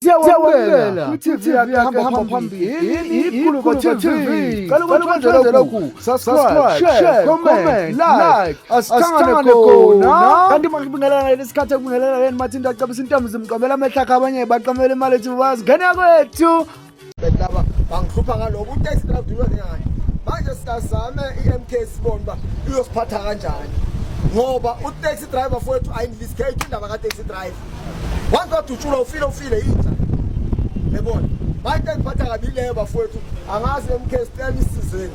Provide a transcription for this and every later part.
Siyawamukela kwi-TV yakhe hamba phambili iGuluva TV. Cela ukuthi wenze lokhu: subscribe, share, comment, like. Asithangane khona. Kanti makubingelela ngalesi sikhathi ekubingelela yena Mathinta acabisa intombi zimqamela amehlo akhe, abanye baqamela imali ethi bazingene kwethu. Laba bangihlupha ngalokho, utaxi driver dulwa ngani. Manje singazame i-MK, sibone uba iyosiphatha kanjani, ngoba utaxi driver fowethu ayindiskate indaba ka-taxi driver. Once wadutshulwa, ufile, ufile yinja, yebona. Manje engiphatha kabi leyo, bafowethu. Angazi, MK, sicela isizeni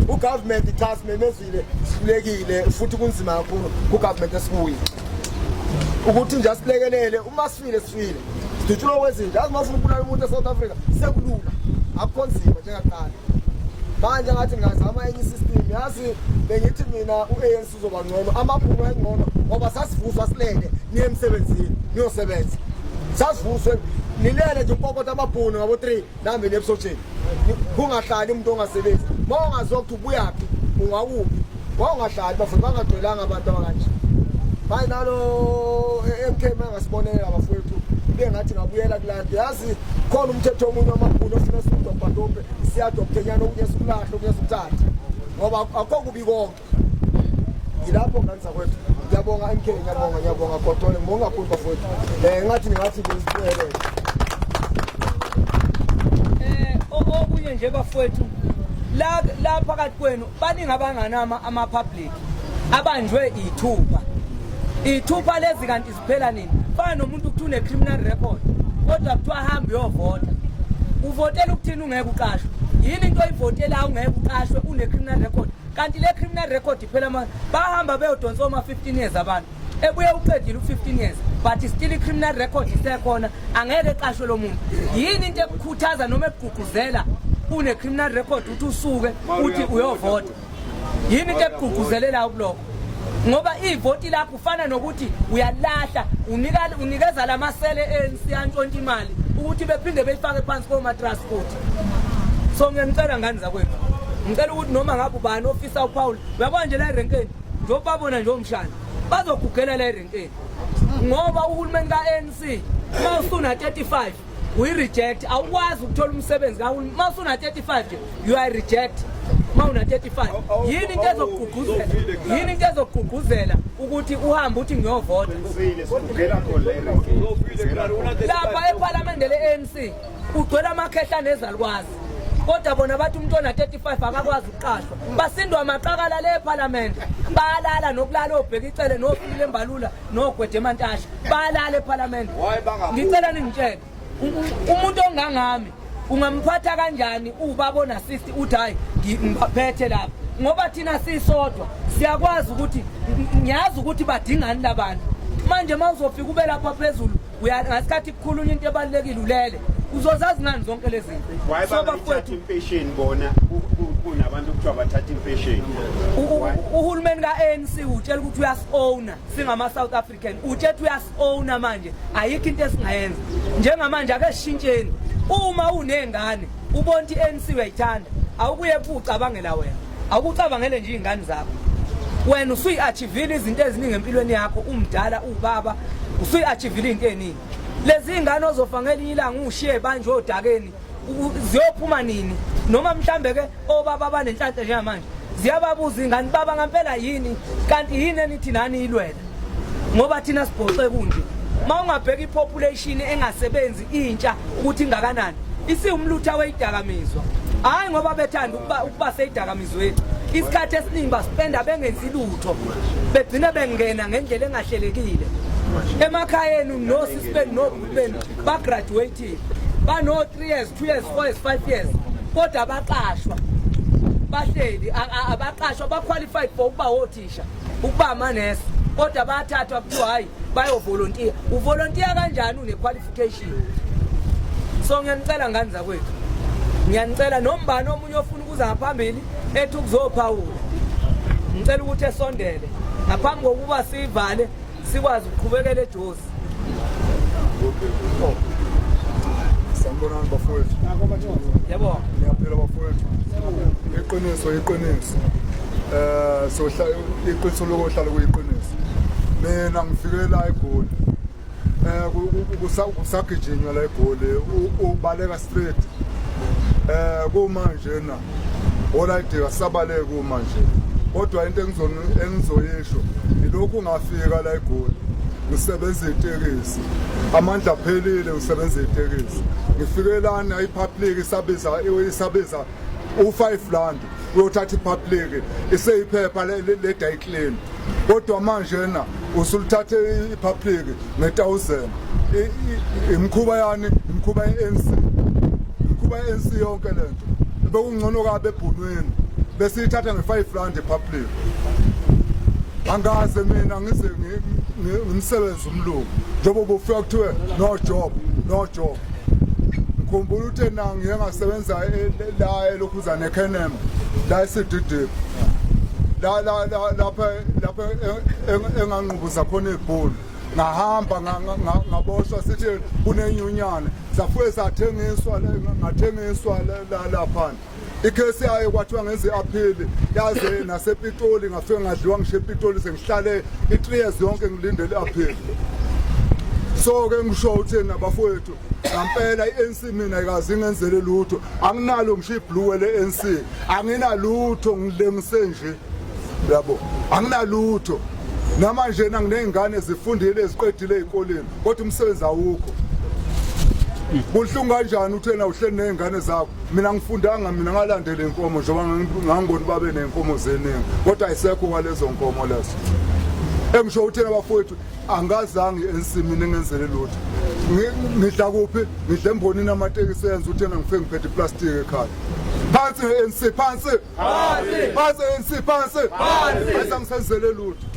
ugovernment. Cha, simemezile, sihlulekile futhi kunzima kakhulu kugovernment esikuye ukuthi nje asilekelele. Uma sifile, sifile, sidutshulwa kwezinja. Yazi, uma ufuna ukubulala umuntu e-South Africa sekulula, akukho nzima njengaqala. Manje ngathi ngingazama enye isystem. Yazi, bengithi mina u-ANC uzoba ngcono, amabhunu ayengcono, ngoba sasivuswa silele, niye emsebenzini niyosebenza. Sasivuswe nilele nje, ukokota amabhunu ngabo-3, nambe niye ebusotsheni. Kungahlali umuntu ongasebenzi. Uma ungaziwa ukuthi ubuyaphi, ungakuphi, wawungahlali bafowethu, bangagcwelanga abantu abakanje. Manje nalo MK mangasibonelela, bafowethu, kube ngathi ngabuyela kulado. Yazi, khona umthetho omunye wamabhunu ofuna siwudobhadobhe, siyadobhenyana, okunye sikulahle, okunye sikuthathe, ngoba akukho kubi konke. Ngilapho, ngane zakwethu. Ngiyabonga, MK, ngiyabonga, ngiyabonga Godole, ngibonga kakhulu, bafowethu. Ngathi ningathi ngisicele. Okunye nje, bafowethu, la la phakathi kwenu baningi abanganama ama public abanjwe ithupha. Ithupha lezi kanti ziphela nini? Fana nomuntu kuthi une criminal record, kodwa kuthiwa hamba uyovota. Uvotela ukuthini ungeke uqashwe? Yini into oyivotelayo ungeke uqashwe, une criminal record? Kanti le criminal record iphela ma bahamba beyodonsa oma 15 years abantu. Ebuye uqedile u-15 years, but still i-criminal record isekhona, angeke eqashwe lo muntu. Yini into ekukhuthaza noma ekugqugquzela une-criminal record ukuthi usuke uthi uyovota? Yini into ekugqugquzelelayo kulokho? Ngoba ivoti lakho ufana nokuthi uyalahla, unika unikeza lamasele ANC antshontsha imali ukuthi bephinde beyifake phansi komatrasi futhi. So ngiyanicela, ngane zakwethu, ngicela ukuthi noma ngabe ubani ofisa uPaul, uyabona nje la erenkeni, njengoba babona nje omshana bazogugela la erenkeni, ngoba uhulumeni ka-ANC, uma usuna 35 uyi-reject, awukwazi ukuthola umsebenzi kahulumeni. Uma usuna 35 nje, you are reject. Uma una 35, yini into ezokugqugquzela? Yini into ezokugqugquzela ukuthi uhambe uthi ngiyovota? Lapha ephalamende le-ANC kugcwele amakhehla nezalukwazi, kodwa bona bathi umuntu ona-35 akakwazi ukuqashwa. Basindwa amaqakala le ephalamende, bayalala nokulala obheka icele noFikile Mbalula noGwede Mantashe, bayalala ephalamende. Ngicela ningitshele, umuntu ongangami ungamphatha kanjani ubaba ona-60, uthi hayi, ngibaphethe lapha? Ngoba thina sisodwa siyakwazi ukuthi ngiyazi ukuthi badingani labantu. Manje uma uzofika ube lapha phezulu, ngasikhathi kukhulunywa into ebalulekile ulele, uzozazi ngani zonke lezi zinto? Why So bangayithathi bafowethu, impesheni bona, kunabantu kuthiwa bathatha impesheni? Uhulumeni ka-ANC utshela ukuthi uyasi-owna singama-South African, utshela ukuthi uyasi-owna. Manje ayikho into esingayenza njengamanje. Ake sishintsheni. Uma uney'ngane, ubona ukuthi i-ANC uyayithanda, awukuye kuwucabangela wena, awukucabangele nje iy'ngane zakho. Wena usuyi-achievile izinto eziningi empilweni yakho, umdala, uwubaba, usuyi-achievile iy'nto ey'ningi. Lezi iy'ngane ozofa ngelinye ilanga ushiye banjwe odakeni, ziyophuma nini? Noma mhlambe ke obaba abanenhlanhla njengamanje ziyababuza ingane, "Baba, ngampela yini kanti? Yini enithi nani ilwela?" Ngoba thina sibhoxe kunje. Uma ungabheka ipopulation engasebenzi, intsha ukuthi ingakanani, isiwumlutha weyidakamizwa. Hhayi ngoba bethanda ukuba seyidakamizweni, isikhathi esiningi baspenda bengenzi lutho, begcine bengena ngendlela engahlelekile emakhaya enu. Nosisi benu nobhuti benu bagraduated, bano-3 years, 2 years, 4 years, 5 years, kodwa abaqashwa, bahleli abaqashwa. Ba-qualified for ukuba othisha, ukuba amanesi, kodwa bayathathwa kuthiwa hhayi, bayovolontiya. Uvolontiya kanjani une-qualification? So ngiyanicela, ngane zakwethu, ngiyanicela, nombani omunye ofuna ukuza ngaphambili ethi ukuzophawula, ngicela ukuthi esondele ngaphambi kokuba siyivale, sikwazi ukuqhubekela eJozi. Sanibonani, bafowethu. Yebo. Niyaphila, bafowethu? Iqiniso, iqiniso. Sohla iqiniso lokuhlala kuyiqiniso. Mina ngifike la eGoli. Eh kusagijinywa la eGoli ubaleka straight. Eh kumanje na olayidika sabaleka kumanje. Kodwa into engizoyisho ilokhu ngafika la eGoli ngisebenza itekisi amandla aphelile ngisebenza itekisi ngifike lana ipublic isabiza isabiza u5 rand uyothatha ipublic iseyiphepha le dry clean kodwa manje na usulithathe ipublic nge-1000 imikhuba yani imikhuba ye-ANC imikhuba ye-ANC yonke lento bekungcono kabi ebhunwini besiyithatha nge-5 rand ipublic angaze mina ngize ngimsebenze umlungu njengoba ubufika kuthiwe no job no job ngikhumbula ukuthi na ngiye ngasebenza e, la elokhuzane eKhenem la esididip la la lapha lapha enganqubuza khona ibhulu ngahamba ngaboshwa sithi kunenyunyane safuye sathengiswa ngathengiswa laphana ikhesi yayo kwathiwa ngenze i-aphili yaze nasepitoli ngafike ngadliwa ngisho epitoli sengihlale i-three years yonke ngilindele i-aphili so-ke ngisho ukuthi nabafowethu ngampela i-ANC mina ayikaze ingenzele lutho anginalo ngisho ibhluwe le-ANC anginalutho ngilengise nje yabo anginalutho namanje nanginey'ngane zifundile eziqedile ey'koleni kodwa umsebenzi awukho kubuhlungu kanjani uthi wena uhleli ney'ngane zakho mina ngifundanga mina ngalandela inkomo njengoba ngangibona babe ney'nkomo zeningi kodwa ayisekho kwalezo nkomo lezo engisho uthena bafowethu angazange ensimini ngenzele lutho ngidla kuphi ngidla embonini amatekisi enza uthena ngifike ngiphethe iplastiki ekhaya phansi nge-ANC phansi phansi ANC phansi phansi angisenzele lutho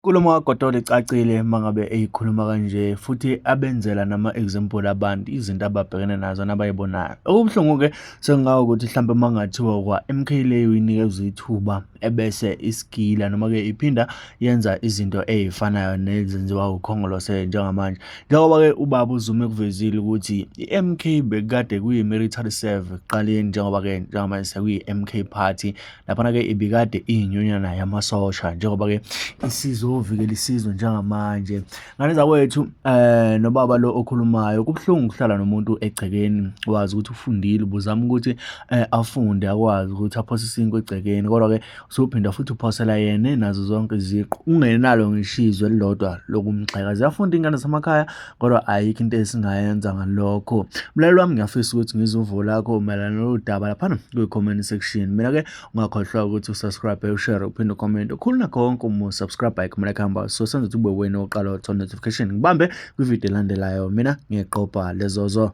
Inkulumo kaGodole icacile uma ngabe eyikhuluma kanje futhi abenzela nama-example abantu izinto ababhekene nazo nabayibonayo. Okubuhlungu-ke sekungawukuthi hlampe uma kungathiwa kwa-M_K le uyinikezwa ithuba ebese isigila noma-ke iphinda yenza izinto ey'fanayo nezenziwa uKhongolose njengamanje. Njengoba-ke ubaba uZuma ekuvezile ukuthi i-M_K bekukade kuyi-military serve ekuqaleni njengoba-ke njengamanje sekuyi-M_K party Laphana-ke ibikade iyinyunyana yamasosha njengoba-ke isizovikela isizwe njengamanje. Ngane zakwethu eh nobaba lo okhulumayo kubuhlungu ukuhlala nomuntu egcekeni wazi ukuthi ufundile ubuzama ukuthi eh, afunde akwazi ukuthi aphose isinkwa egcekeni kodwa-ke usuphinda futhi uphosela yena nazo zonke iziqu ungenalo ngisho izwi elilodwa lokumgxeka. Ziyafunda iy'ngane zasemakhaya kodwa ayikho into esingayenza ngalokho. Mlaleli wami ngiyafisa ukuthi ngizwe uvo lakho mayelana nalolu daba laphana kwi-comment section. Mina-ke ungakhohlwa ukuthi usubscribe, ushare, uphinde ucomment. Ukhulu nakho konke uma usubscribe ayikho kuhamba so senza ukuthi ube wena oqala uthola notification. Ngibambe kwividiyo elandelayo. Mina ngiqopha lezozo.